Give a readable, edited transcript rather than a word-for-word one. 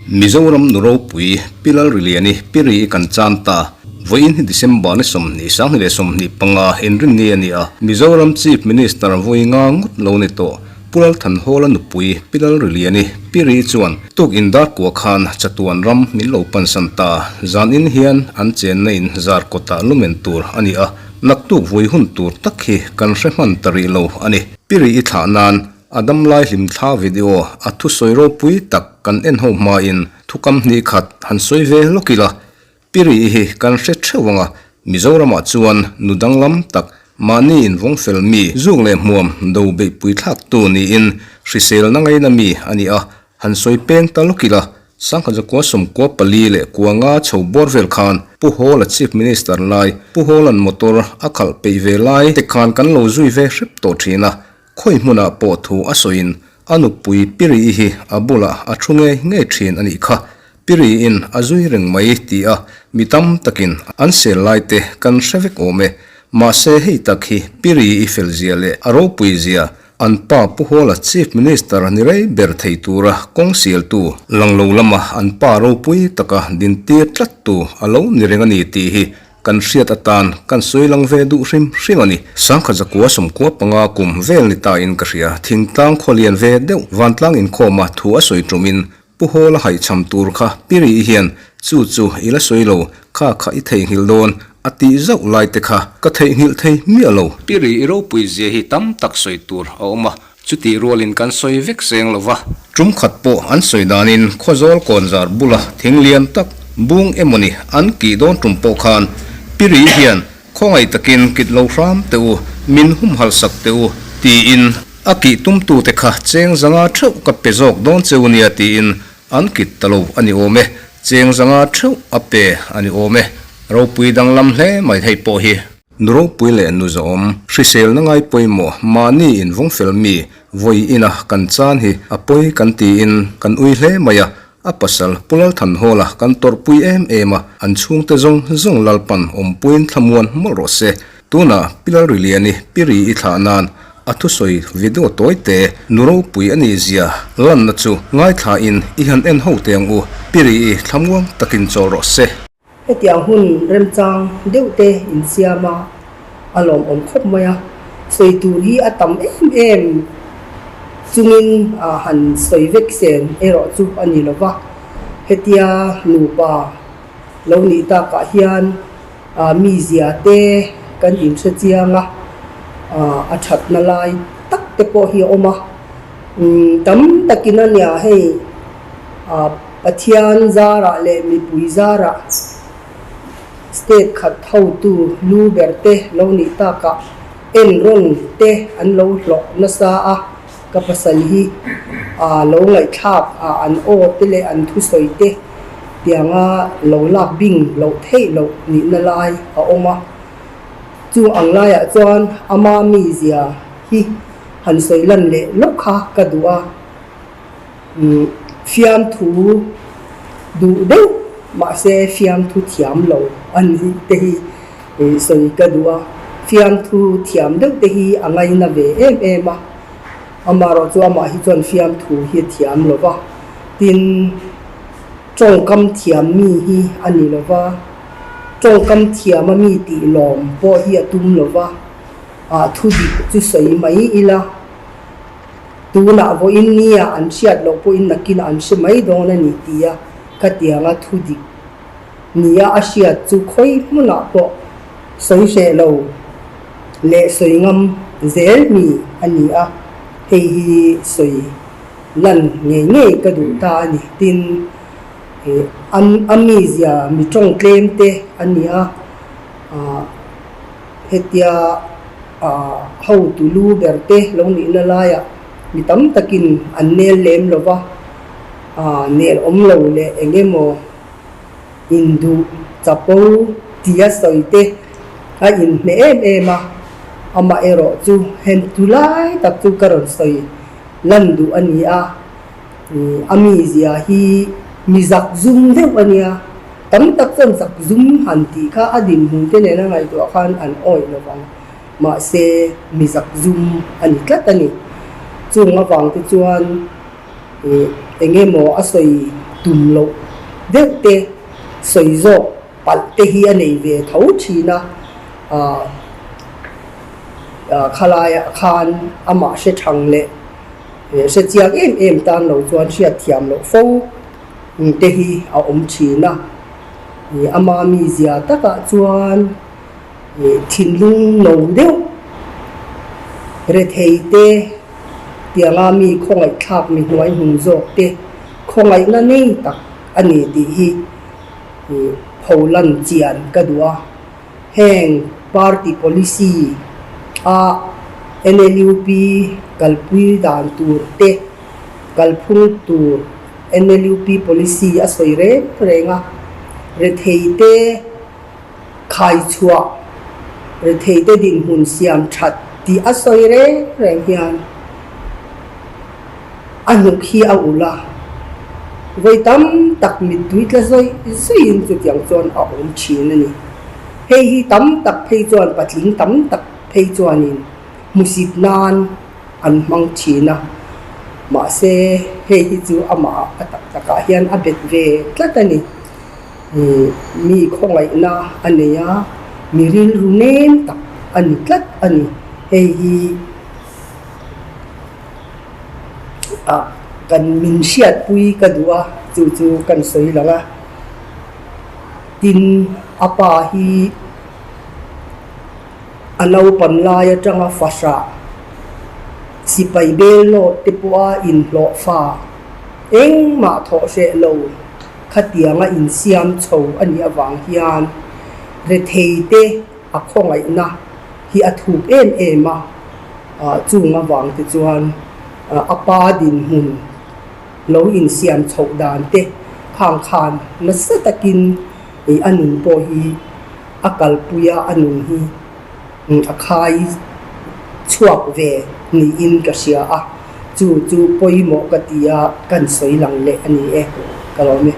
Mizoram nu ropui Pi Lalriliani Pi Ri kan chan ta. Vawiin hi December ni 20 2025 inrinni a ni a, Mizoram Chief Minister vawi nga ngawt lo ni tawh. Pu Lalthanhawla nupui Pi Lalriliani Pi Ri chuan tuk indar kua khan chatuan ram min lo pansan ta. Zanin hian an chenna in zar kawtah lumen tur a ni a, naktuk vui hun tur tak hi kan hre hman ta rih lo a ni. Pi Ri i thlah nan a damlai hlimthla video a thusawi ropui tak kan en ho hmain thukam hnih khat han sawi ve lawk ila. Pi Ri hi kan hre theuh ang a, Mizoramah chuan nu danglam tak mahni invawng fel mi zuk leh hmuam do beihpui thlaktu niin hriselna ngaina mi a ni a, han sawi peng ta lawk ila, Sangha Zakua Sawmkua pali leh kua nga chho bawr vel khan Pu Hawla Chief Minister lai Pu Hawla'n motor a khalh peih ve lai te khan kan lo zui ve hrep tawh thin a, khawi hmunah pawh thu a sawiin a nupui Pi Ri hi a bulah a thu ngei ngei thin a nih kha. Pi Riin a zui reng mai ti a mi tam takin an sel lai te kan hre vek awm e. Mahse hei tak hi Pi Ri i fel zia leh a ropui zia an pa Pu Hawla Chief Minister ni rei ber thei tura kawng sialtu lang lo lama an pa ropui taka dintir tlattu a lo ni reng a ni tih hi Kan hriat atan kan sawi lang ve duh hrim hrim a ni. Sangkhat zakua sawmkua panga kum vel ni ta in ka hria. Thingtlang khaw lian ve deuh vantlang inkhawma thu a sawi ṭumin Pu Hawla haihchham tur kha Pi Ri hian chu chu i la sawi lo, kha kha i theihnghilh dawn a tih zauh lai te kha ka theihnghilh thei miah lo. Pi Ri i ropui zia hi tam tak sawi tur a awm a, chutih rualin kan sawi vek seng lo va. Tum khat pawh an sawi danin Khawzawl kawnzar bula thing lian tak bung emawni an kih dawn tum pawh khan Pi Ri hian khawngaih takin kit lo hram teh u, min humhalh sak teh u tiin a kih tumtute kha cheng zanga theuh ka pe zawk dawn cheu nia tiin an kit ta lo a ni awm e, cheng zanga theuh a pe a ni awm e, ropui danglam hle mai hei pawh hi. Nu ropui leh nu zawm, hriselna ngai pawimawh, mahni invawng fel mi, vawi ina kan chan hi a pawi kan tiin kan ui hle mai a, a pasal Pu Lalthanhawla kan tawrhpui em em a, an chhungte zawng zawng Lalpan awmpuiin thlamuan mawlh rawh se. Tunah Pi Lalriliani Pi Ri i thlah nan a thusawi video tawi te nu ropui a nih zia lanna chu ngaithlain i han en ho teh ang u, Pi Ri i thlamuang takin chawl rawh se. Hetiang hun remchang deuh te insiam a, a lawmawm khawp mai a. Sawi tur hi a tam em em chungin han sawi vek sen erawh chu a ni lo va. Hetia nupa lo nih takah hian mizia te kan inhre chiang a, a thatna lai tak te pawh hi a awm a. Tam takin a nia hei. Pathian zarah leh mipui zarah state khat hotu lu ber te lo nih takah en rawn te an lo hlawh nasa a, ka pasal hi lo ngaihthlak a an aw te leh an thusawi te tianga lo lak bing loh theih loh nihna lai a awm a. Chu ang laiah chuan ama mizia hi han sawi lan leh lawk kha ka duh a. Fiamthu duh deuh mahse fiamthu thiam lo a nih te hi sawi ka duh a, fiamthu thiam deuh te hi a ngaina ve em em a, amaherawh chu amah hi chuan fiamthu hi a thiam lo va, tin tawngkam thiam mi hi a ni lo va, tawngkam thiam a mi tih lawm pawh hi a tum lo va, thu dik chu sawi mai ila. Tunah vawiin nia an hriat loh pawhin nakinah an hre mai dawn a ni tia ka tianga thu dik nia a hriat chu khawi hmunah pawh sawi hreh lo leh sawi ngam zel mi a ni a, hei hi sawi lan ngei ngei ka duh ta a ni. Tin, a mizia mi tawng tlem te a ni a, Hetia hotu lu ber te lo nihna laiah mi tam takin an nel lem lo va, nel awm lo leh eng emaw induh chapo tia sawi te a inhmeh em em a, amaherawh chu hen tu lai tak chu ka rawn sawi lan duh a ni a. A mizia hi mi zak zum deuh a nia, tam tak chuan zak zum han tih kha a dinhmun te nena ngaihtuah khan an awih lo vang. Mahse, mi zakzum a ni tlat a ni. Chung avang te chuan eng emaw a sawi tum loh deuh te, sawi zawk palh te hi a nei ve tho thin a. Khalaiah khan amah hre thang leh hre chiang em em tan lo chuan hriat thiam loh fo te hi a awm thin a. Ama mizia takah chuan thinlung no deuh rethei te, tianga mi khawngaihthlak mi hnuai hmun zawk te khawngaihna nei tak a ni tih hi pholan chian ka duh a. Heng party policy a NLUP kalpui dan tur te, kalphung tur NLUP policy a sawi reng reng a, rethei te khai chhuah, rethei te dinhmun siam that tih a sawi reng reng hian a hnuk hi a ulh a, vawi tam tak mittui tla zawih zawihin chutiang chuan a awm thin a ni. Hei hi tam tak phei chuan patling tam tak phei chuanin hmusit nan an hmang thin a, mahse hei hi chu amah a tak takah hian a bet ve tlat a ni. Mi khawngaihna a nei a, mi rilru nem tak a ni tlat a ni. Hei hi. Ah kan min hriatpui ka duh a, chu chu kan sawi lang a. Tin, a pa hi a naupan lai atanga fahrah sipai bel nawt te pawha inhlawh fa engmah thawh hreh lo khatianga insiam chho a nih avang hian rethei te a khawngaihna hi a thuk em em a, chung avang te chuan a pa dinhmun lo insiam chhoh dan te khang khan nasa takin a nun pawh hi a kalpui a, a nun hi a khai chhuak ve niin ka hria a, chu chu pawimawh ka ti a, kan sawi lang leh a ni e, ka lawm e.